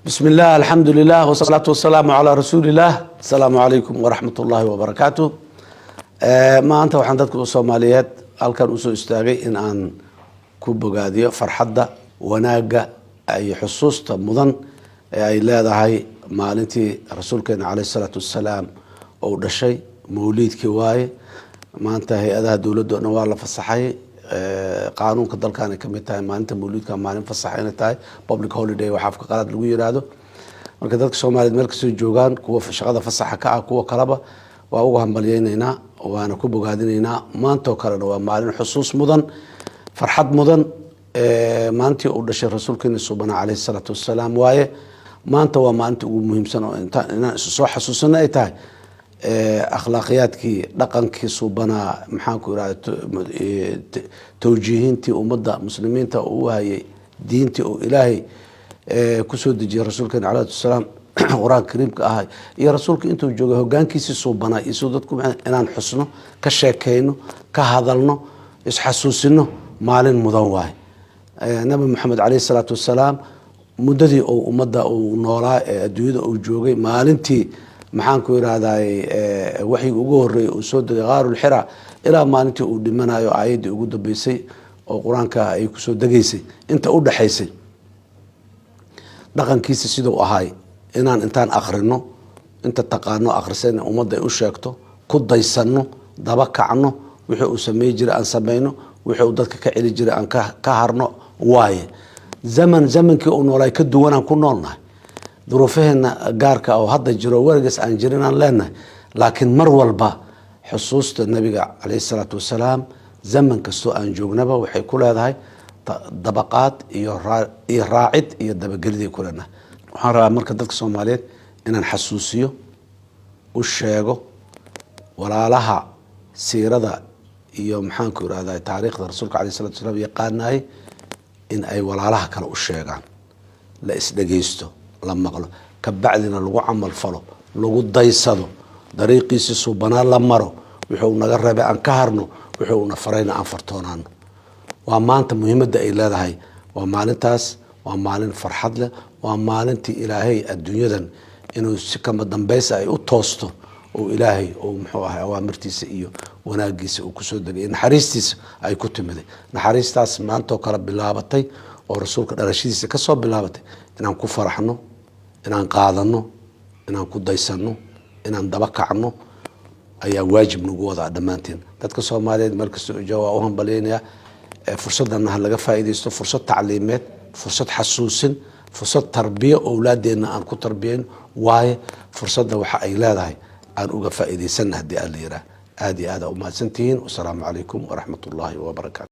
Bismi illah, alxamdu lilah, wasalaatu wasalaamu calaa rasuuliillah. Asalaamu calaykum waraxmat ullaahi wabarakaatu. Maanta waxaan dadka Soomaaliyeed halkan usoo istaagay in aan ku bogaadiyo farxadda, wanaagga iyo xusuusta mudan ee ay leedahay maalintii rasuulkeena caleyh isalaatu wassalaam uu dhashay. Mawliidkii waaye maanta. Hay-adaha dowladda o dhan waa la fasaxay. Qaanuunka dalkan ay kamid tahay maalinta mawliidka maalin fasax inay tahay, public holiday waxa afka qalaad lagu yiraahdo. Marka dadka Soomaaliyeed meel kastoo joogaan, kuwa shaqada fasaxa ka ah, kuwa kaleba, waa uga hambalyeyneynaa, waana ku bogaadinaynaa. Maantoo kalena waa maalin xusuus mudan, farxad mudan. Maalintii uu dhashay rasuulkeena suubana caleyhi salaatu wassalaam waaye maanta. Waa maalinta ugu muhiimsan oo inaan isu soo xasuusano ay tahay akhlaaqiyaadkii, dhaqankii suubanaa, maxaanku irahda, tawjiihintii ummadda muslimiinta uu hayay, diintii uu Ilaahay kusoo dejiyay rasuulkeena caleyhi salaam, Qur-aanka Kariimka ahay, iyo rasuulka intuu joogay hogaankiisii suubanaa iyo siduu dadku, inaan xusno, ka sheekeyno, ka hadalno, isxasuusino maalin mudan waaye. Nabi Maxamed caleyhi salaatu wassalaam muddadii uu ummadda uu noolaa ee adduunyada uu joogay, maalintii, maxaanku irahday, waxyiga ugu horeeyay uu soo degay Qaarulxira ilaa maalintii uu dhimanayo, aayaddii ugu dambeysay oo Qur-aanka ay kusoo degaysay, inta u dhexaysay, dhaqankiisa siduu ahaay inaan intaan akrino, inta taqaano akhrisayna ummadda ay u sheegto, ku daysano, daba kacno, wixii uu samey jiray aan sameyno, wixii uu dadka ka celi jiray aan ka harno waaye. Zaman zamankii uu noolaay ka duwanaan ku noolnahay, duruufaheena gaarka oo hadda jiro, werigaas aan jirin aan leenahay, laakiin mar walba xusuusta nabiga caleyhi salaatu wasalaam zaman kastoo aan joognaba waxay ku leedahay dabaqaad iyo raacid iyo dabageliday ku leenahay. Waxaan rabaa marka dadka Soomaaliyeed inaan xasuusiyo, u sheego walaalaha siirada iyo, maxaanku irahda, taariikhda rasuulka aleyh salatu wasalaam yaqaanaay in ay walaalaha kale u sheegaan, la isdhegeysto, la maqlo, kabacdina lagu camal falo, lagu daysado, dariiqiisi suubanaa la maro, wuxuu naga reebay aan ka harno, wuxuu na farayna aan fartoonaano. Waa maanta muhiimadda ay leedahay. Waa maalintaas, waa maalin farxad leh, waa maalintii Ilaahay adduunyadan inuu si kama dambaysa ay u toosto oo Ilaahay uu, muxuu ahay, awaamirtiisa iyo wanaagiisa uu kusoo degay, naxariistiisa ay ku timiday. Naxariistaas maantoo kale bilaabatay oo rasuulka dhalashadiisa kasoo bilaabatay, inaan ku faraxno, inaan qaadano, inaan ku daysano, inaan daba kacno ayaa waajib nagu wadaa dhammaanteen. Dadka Soomaaliyeed meel kasta oo jooga waa u hambalyeynaya. Fursadana ha laga faa'iidaysto, fursad tacliimeed, fursad xasuusin, fursad tarbiyo, owlaadeenna aan ku tarbiyeyn waaye. Fursadda waxa ay leedahay aan uga faa'iidaysana haddii aan la yiraah. Aada iyo aad aa umahadsantihiin. Wasalaamu calaykum waraxmat ullaahi wabarakaatu.